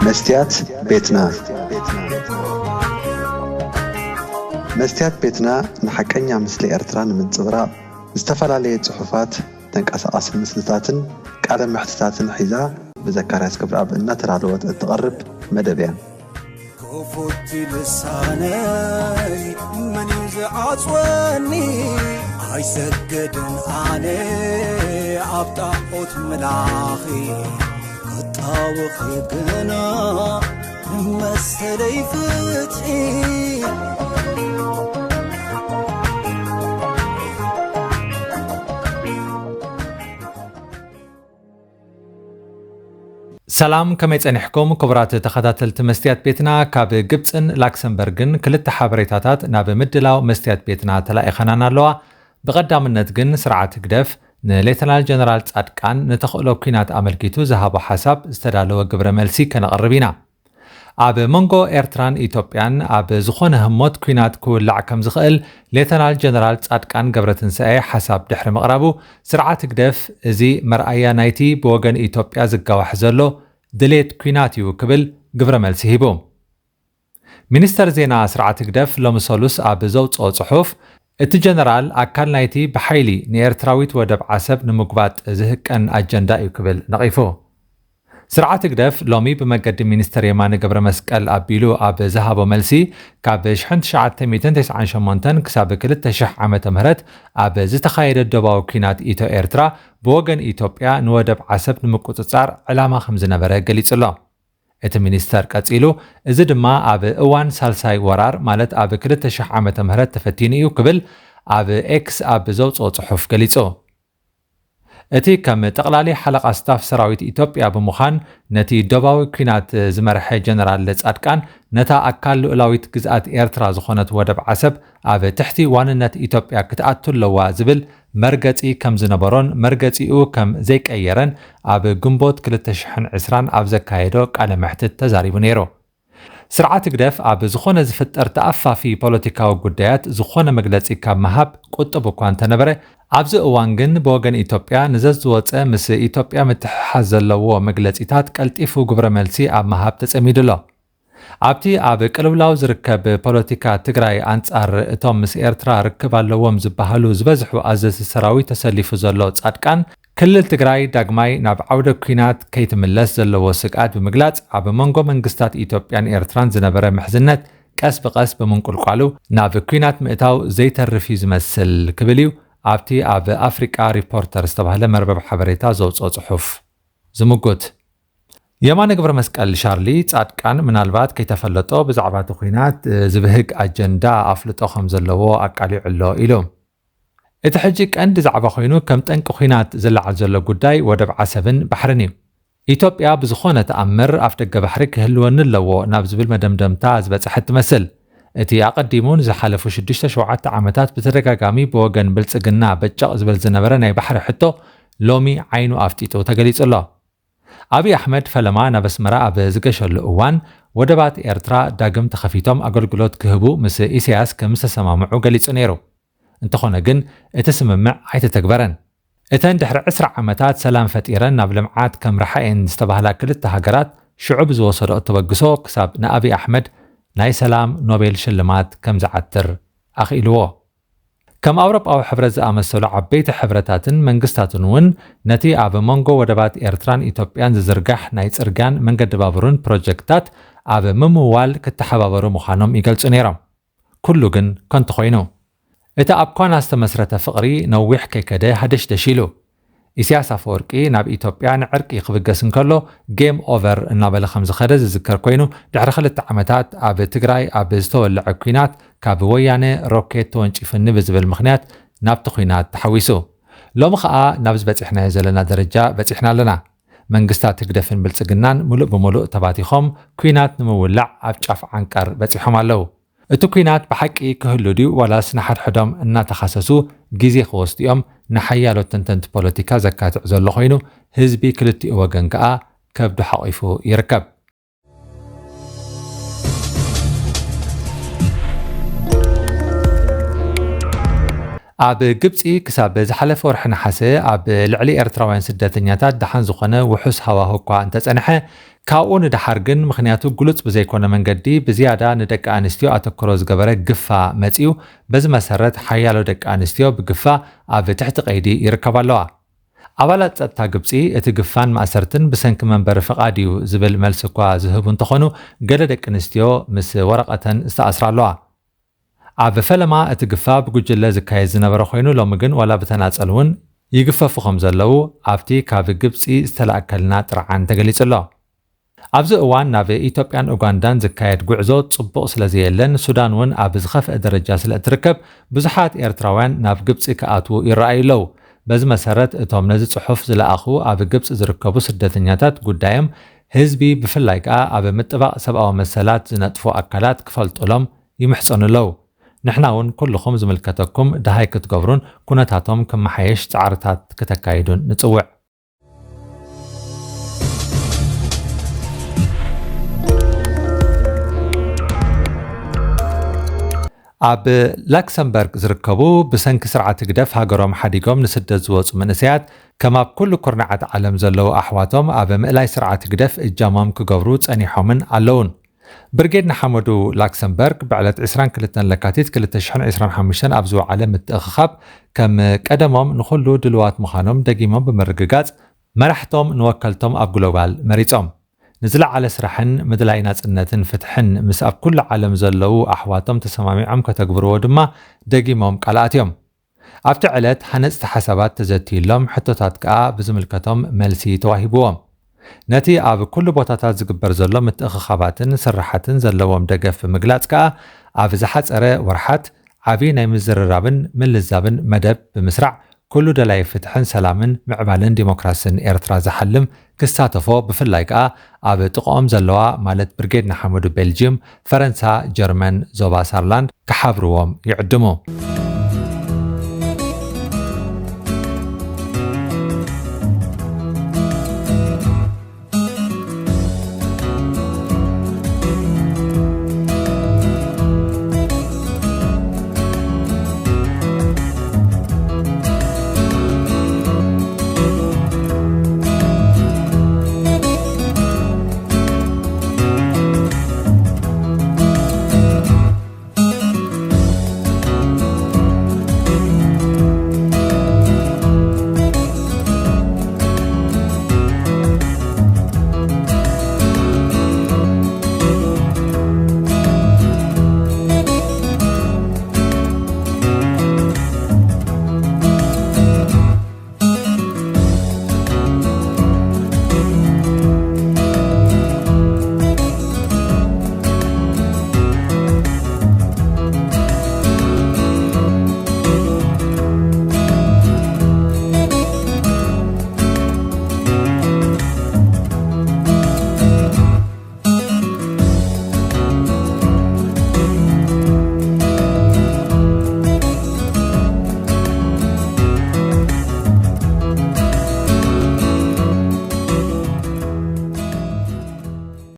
መስትያት ቤትና። መስትያት ቤትና ንሓቀኛ ምስሊ ኤርትራ ንምንጽብራቕ ዝተፈላለየ ጽሑፋት፣ ተንቀሳቓሲ ምስልታትን ቃለ መሕትታትን ሒዛ ብዘካርያስ ክብረኣብ እናተዳለወት እትቐርብ መደብ እያ። ክፉት ልሳነይ መን እዩ ዝዓጽወኒ? ኣይሰግድን ኣነ ኣብ ጣዖት ምላኺ፣ ክጣወኺ ግና ንመሰለይ ፍትሒ። ሰላም፣ ከመይ ጸኒሕኩም ክቡራት ተኸታተልቲ መስትያት ቤትና? ካብ ግብጽን ላክሰምበርግን ክልተ ሓበሬታታት ናብ ምድላው መስትያት ቤትና ተላኢኸናን ኣለዋ። ብቐዳምነት ግን ስርዓት ህግደፍ ንሌተናል ጀነራል ጻድቃን ንተኽእሎ ኲናት ኣመልኪቱ ዝሃቦ ሓሳብ ዝተዳለወ ግብረ መልሲ ከነቕርብ ኢና። ኣብ መንጎ ኤርትራን ኢትዮጵያን ኣብ ዝኾነ ህሞት ኲናት ክውላዕ ከም ዝኽእል ሌተናል ጀነራል ጻድቃን ገብረትንሳኤ ሓሳብ ድሕሪ ምቕራቡ፣ ስርዓት ህግደፍ እዚ መርኣያ ናይቲ ብወገን ኢትዮጵያ ዝጋዋሕ ዘሎ ድሌት ኲናት እዩ ክብል ግብረ መልሲ ሂቡ። ሚኒስተር ዜና ስርዓት ህግደፍ ሎሚ ሰሉስ ኣብ ዘውጽኦ ጽሑፍ፣ እቲ ጀነራል ኣካል ናይቲ ብሓይሊ ንኤርትራዊት ወደብ ዓሰብ ንምጉባጥ ዝህቀን ኣጀንዳ እዩ ክብል ነቒፉ። ስርዓት ህግደፍ ሎሚ ብመገዲ ሚኒስተር የማነ ገብረ መስቀል ኣቢሉ ኣብ ዝሃቦ መልሲ፣ ካብ ሽሕን ትሽዓተ ሚእትን ተስዓን ሸሞንተን ክሳብ ክልተ ሽሕ ዓመተ ምህረት ኣብ ዝተኻየደ ዶባዊ ኲናት ኢትዮ ኤርትራ ብወገን ኢትዮጵያ ንወደብ ዓሰብ ንምቁጽጻር ዕላማ ከም ዝነበረ ገሊጹ ኣሎ። እቲ ሚኒስተር ቀጺሉ፣ እዚ ድማ ኣብ እዋን ሳልሳይ ወራር ማለት ኣብ ክልተ ሽሕ ዓመተ ምህረት ተፈቲኑ እዩ ክብል ኣብ ኤክስ ኣብ ዘውጽኦ ጽሑፍ ገሊጹ። እቲ ከም ጠቕላሊ ሓለቓ ስታፍ ሰራዊት ኢትዮጵያ ብምዃን ነቲ ዶባዊ ኲናት ዝመርሐ ጀነራል ጻድቃን፣ ነታ ኣካል ልኡላዊት ግዝኣት ኤርትራ ዝኾነት ወደብ ዓሰብ ኣብ ትሕቲ ዋንነት ኢትዮጵያ ክትኣቱ ኣለዋ ዝብል መርገጺ ከም ዝነበሮን መርገጺኡ ከም ዘይቀየረን ኣብ ግንቦት ክልተ ሽሕን ዕስራን ኣብ ዘካየዶ ቃለ መሕትት ተዛሪቡ ነይሩ። ስርዓት ህግደፍ ኣብ ዝኾነ ዝፍጠር ተኣፋፊ ፖለቲካዊ ጉዳያት ዝኾነ መግለጺ ካብ ምሃብ ቁጥብ እኳ እንተነበረ፣ ኣብዚ እዋን ግን ብወገን ኢትዮጵያ ንዘዝወጸ ምስ ኢትዮጵያ ምትሕሓዝ ዘለዎ መግለጺታት ቀልጢፉ ግብረ መልሲ ኣብ ምሃብ ተጸሚዱ ኣሎ። ኣብቲ ኣብ ቅልውላው ዝርከብ ፖለቲካ ትግራይ፣ ኣንጻር እቶም ምስ ኤርትራ ርክብ ኣለዎም ዝበሃሉ ዝበዝሑ ኣዘዝቲ ሰራዊት ተሰሊፉ ዘሎ ጻድቃን፣ ክልል ትግራይ ዳግማይ ናብ ዓውደ ኲናት ከይትምለስ ዘለዎ ስግኣት ብምግላጽ፣ ኣብ መንጎ መንግስታት ኢትዮጵያን ኤርትራን ዝነበረ ምሕዝነት ቀስ ብቐስ ብምንቁልቋሉ፣ ናብ ኲናት ምእታው ዘይተርፍ እዩ ዝመስል ክብል እዩ ኣብቲ ኣብ ኣፍሪቃ ሪፖርተር ዝተባህለ መርበብ ሓበሬታ ዘውጽኦ ጽሑፍ ዝምጉት። የማነ ገብረ መስቀል ሻርሊ፣ ጻድቃን ምናልባት ከይተፈለጦ ብዛዕባ እቲ ኲናት ዝብህግ ኣጀንዳ ኣፍልጦ ከም ዘለዎ ኣቃሊዑ ኣሎ ኢሉ። እቲ ሕጂ ቀንዲ ዛዕባ ኮይኑ ከም ጠንቂ ኲናት ዝለዓል ዘሎ ጉዳይ ወደብ ዓሰብን ባሕርን እዩ። ኢትዮጵያ ብዝኾነ ተኣምር ኣፍደገ ባሕሪ ክህልወኒ ኣለዎ ናብ ዝብል መደምደምታ ዝበጽሐት ትመስል። እቲ ኣቐዲሙ ንዝሓለፉ ሽዱሽተ ሸውዓተ ዓመታት ብተደጋጋሚ ብወገን ብልጽግና በጨቕ ዝብል ዝነበረ ናይ ባሕሪ ሕቶ ሎሚ ዓይኑ ኣፍጢጡ ተገሊጹ ኣሎ። ኣብይ ኣሕመድ ፈለማ ናብ ኣስመራ ኣብ ዝገሸሉ እዋን፣ ወደባት ኤርትራ ዳግም ተኸፊቶም ኣገልግሎት ክህቡ ምስ ኢሳያስ ከም ዝተሰማምዑ ገሊጹ ነይሩ። እንተኾነ ግን፣ እቲ ስምምዕ ኣይተተግበረን። እተን ድሕሪ ዕስራ ዓመታት ሰላም ፈጢረን ናብ ልምዓት ከምርሓ እየን ዝተባህላ ክልተ ሃገራት፣ ሽዑ ብዝወሰደኦ ተበግሶ ክሳብ ንኣብይ ኣሕመድ ናይ ሰላም ኖቤል ሽልማት ከም ዝዓትር ኣኽኢልዎ። ከም ኣውሮጳዊ ሕብረት ዝኣመሰሉ ዓበይቲ ሕብረታትን መንግስታትን እውን ነቲ ኣብ መንጎ ወደባት ኤርትራን ኢትዮጵያን ዝዝርጋሕ ናይ ጽርግያን መንገዲ ባቡርን ፕሮጀክታት ኣብ ምምዋል ክተሓባበሩ ምዃኖም ይገልጹ ነይሮም። ኩሉ ግን ከንቱ ኮይኑ። እቲ ኣብ ኳና ዝተመስረተ ፍቕሪ ነዊሕ ከይከደ ሃደሽደሽ ኢሉ። ኢሳያስ ኣፈወርቂ ናብ ኢትዮጵያ ንዕርቂ ክብገስ እንከሎ፣ ጌም ኦቨር እናበለ ከም ዝኸደ ዝዝከር ኮይኑ፣ ድሕሪ ክልተ ዓመታት ኣብ ትግራይ ኣብ ዝተወለዐ ኲናት ካብ ወያነ ሮኬት ተወንጪፉኒ ብዝብል ምኽንያት ናብቲ ኲናት ተሓዊሱ። ሎሚ ኸኣ ናብዚ በጺሕናዮ ዘለና ደረጃ በጺሕና ኣለና። መንግስታት ህግደፍን ብልጽግናን ምሉእ ብምሉእ ተባቲኾም ኲናት ንምውላዕ ኣብ ጫፍ ዓንቀር በጺሖም ኣለዉ። እቲ ኲናት ብሓቂ ክህሉ ድዩ ዋላስ ንሓድሕዶም እናተኻሰሱ ግዜ ክወስዱ እዮም ንሓያሎ ተንተንቲ ፖለቲካ ዘካትዕ ዘሎ ኮይኑ፣ ህዝቢ ክልቲኡ ወገን ከኣ ከብዱ ሓቒፉ ይርከብ። ኣብ ግብፂ ክሳብ ዝሓለፈ ወርሒ ነሓሰ ኣብ ልዕሊ ኤርትራውያን ስደተኛታት ደሓን ዝኾነ ውሑስ ሃዋሁ እኳ እንተጸንሐ፣ ካብኡ ንደሓር ግን ምኽንያቱ ግሉጽ ብዘይኮነ መንገዲ ብዝያዳ ንደቂ ኣንስትዮ ኣተክሮ ዝገበረ ግፋ መጺኡ። በዚ መሰረት ሓያሎ ደቂ ኣንስትዮ ብግፋ ኣብ ትሕቲ ቀይዲ ይርከባ ኣለዋ። ኣባላት ጸጥታ ግብጺ እቲ ግፋን ማእሰርትን ብሰንኪ መንበሪ ፍቓድ እዩ ዝብል መልሲ እኳ ዝህቡ እንተኾኑ፣ ገለ ደቂ ኣንስትዮ ምስ ወረቐተን ዝተኣስራ ኣለዋ። ኣብ ፈለማ እቲ ግፋ ብጉጅለ ዝካየድ ዝነበረ ኮይኑ፣ ሎሚ ግን ዋላ ብተናጸል እውን ይግፈፉ ከም ዘለዉ ኣብቲ ካብ ግብጺ ዝተላእከልና ጥርዓን ተገሊጹ ኣሎ። ኣብዚ እዋን ናብ ኢትዮጵያን ኡጋንዳን ዝካየድ ጉዕዞ ጽቡቕ ስለ ዘየለን፣ ሱዳን እውን ኣብ ዝኸፍአ ደረጃ ስለ እትርከብ፣ ብዙሓት ኤርትራውያን ናብ ግብጺ ክኣትዉ ይረኣዩ ኣለዉ። በዚ መሰረት፣ እቶም ነዚ ጽሑፍ ዝለኣኹ ኣብ ግብጺ ዝርከቡ ስደተኛታት ጉዳዮም ህዝቢ፣ ብፍላይ ከኣ ኣብ ምጥባቕ ሰብኣዊ መሰላት ዝነጥፉ ኣካላት ክፈልጡሎም ይምሕጸኑ ኣለዉ። ንሕና እውን ኩልኹም ዝምልከተኩም ደሃይ ክትገብሩን ኩነታቶም ክመሓየሽ ጻዕርታት ክተካይዱን ንጽውዕ። ኣብ ላክሰምበርግ ዝርከቡ ብሰንኪ ስርዓት ህግደፍ ሃገሮም ሓዲጎም ንስደት ዝወጹ መንእሰያት፣ ከም ኣብ ኩሉ ኩርናዓት ዓለም ዘለዉ ኣሕዋቶም፣ ኣብ ምእላይ ስርዓት ህግደፍ እጃሞም ክገብሩ ጸኒሖምን ኣለዉን። ብርጌድ ንሓመዱ ላክሰምበርግ ብዕለት ዕስራን ክልተን ለካቲት ክልተ ሽሕን ዕስራን ሓሙሽተን ኣብ ዝወዓለ ምትእኽኻብ፣ ከም ቀደሞም ንኹሉ ድልዋት ምዃኖም ደጊሞም ብምርግጋጽ፣ መራሕቶም ንወከልቶም ኣብ ግሎባል መሪጾም። ንዝለዓለ ስራሕን ምድላይ ናጽነትን ፍትሕን ምስ ኣብ ኩሉ ዓለም ዘለዉ ኣሕዋቶም ተሰማሚዖም ከተግብርዎ ድማ ደጊሞም ቃል ኣትዮም። ኣብቲ ዕለት ሃነጽቲ ሓሳባት ተዘትዩሎም፣ ሕቶታት ከኣ ብዝምልከቶም መልሲ ተዋሂብዎም። ነቲ ኣብ ኩሉ ቦታታት ዝግበር ዘሎ ምትእኽኻባትን ስራሓትን ዘለዎም ደገፍ ብምግላጽ ከኣ፣ ኣብ ዝሓጸረ ወርሓት ዓቢ ናይ ምዝርራብን ምልዛብን መደብ ብምስራዕ፣ ኩሉ ደላይ ፍትሕን ሰላምን ምዕባለን ዲሞክራስን ኤርትራ ዝሓልም ክሳተፎ፣ ብፍላይ ከኣ ኣብ ጥቕኦም ዘለዋ ማለት ብርጌድ ንሓመዱ ቤልጅየም፣ ፈረንሳ፣ ጀርመን፣ ዞባ ሳርላንድ ክሓብርዎም ይዕድሙ።